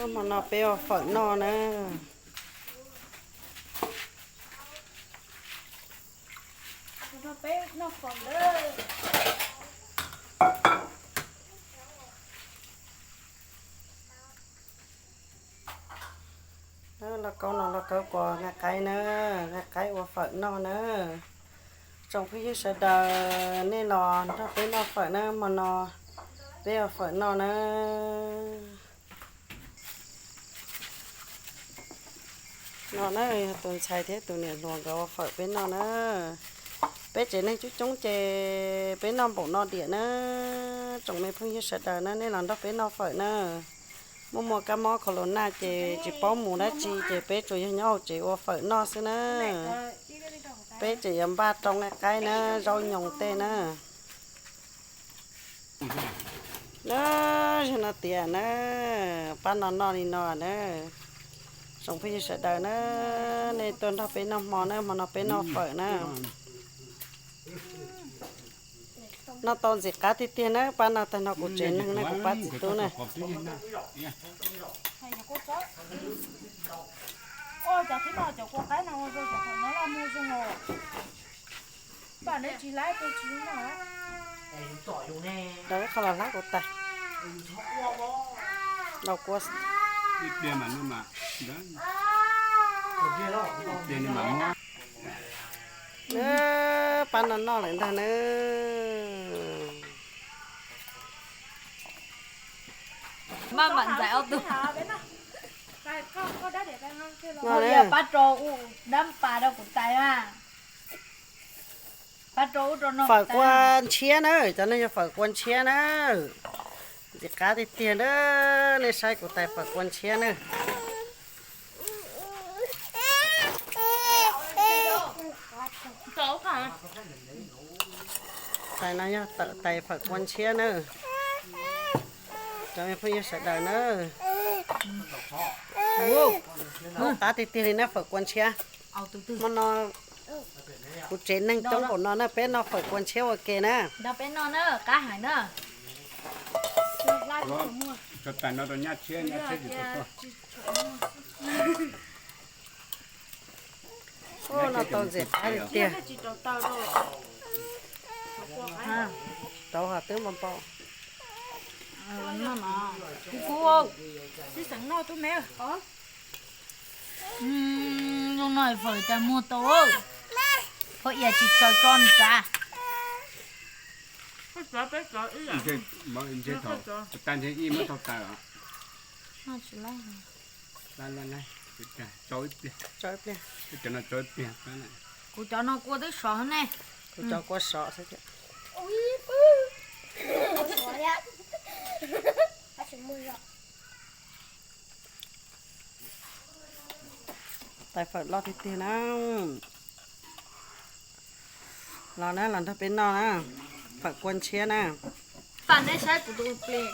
Hmo no peb ua fawm noj na. Lauj kaub no lauj kaub kuas nqaij qaib na, nqaij qaib ua fawm noj na. Tsoom phooj ywg sawv daws nej los nrog peb noj fawm na, hmo no peb ua fawm noj na. No na, yog tus ntxhais thiab tus niam hluas nkawd ua fawm peb noj na. Peb tsev neeg coob coob ces peb noj npaum no diam na. Tsoom me phooj ywg sawv daws na, nej los nrog peb noj fawm na. Muaj muaj kab mob corona ces tsis paub mus dab tsi ces peb tsuas yog nyob hauv tsev ua fawm noj xwb na. Peb tseem yuav npaj rau nqaij qaib na, zaub nyoos tej na. Na, zaum no tias na, pab no noj li no na. Tsoom phooj ywg sawv daws na, nej tuaj nrog peb noj hmo na, hmo no peb noj fawm na. Noj tau ntxim qab tiag tiag na, pab no tag no kuv tsev neeg na, kuv pab txiv tub na. Rau ib qho los hlab kuv tais. Rau kua. Pab no noj lawm ntag na. Maj mam ntxais ob tug. Kuv yog pab rau ub dab pas rau kuv tais mas. Pab rau ub rau no. Fawm kua ntshiab na, cov no yog fawm kua ntshiab na. Ntxim qab tiag tiag na, nej saib kuv tais fawm kua ntshiab na. Tais no yog tais fawm kua ntshiab na. Cov me phooj ywg sawv daws na. Ntxim qab tiag tiag li na fawm kua ntshiab. Hmo no kuv tsev neeg coob npaum no na, peb noj fawm kua ntshiab ua ke na. Nrog peb noj na, qab heev na. Tso tais no rau nyab tshiab, nyab tshiab tsis tau tuaj. Noj tau ntxim qab tiag tiag. Rauv hos twb npau npau. Kuv kuv, sib xeem noj tub me. Zoo no fawm cas muag tau, poj ias tsis tsaws tso nrad. Tag nrho ib muab thau tas. Tso ib pliag. Cov no tso ib pliag. Kuv cov no kua twb sov ne. Kuv cov kua sov xwb. Tais fawm loj tiag tiag na. Los na, los nrog peb noj na. Fawm kua ntshiab na. Pab neb saib kuv tus plis.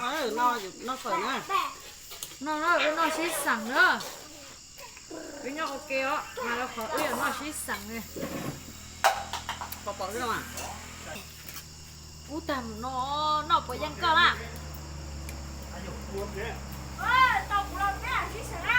Noj, noj sib xeem na. Wb nyob ua ke os, mas rau qhov wb yuav noj sib xeem li. Pom pom xwb no mas. Ub, tag mus no, noj puas yeej koj na? Tau kuv los peb sib xeem na.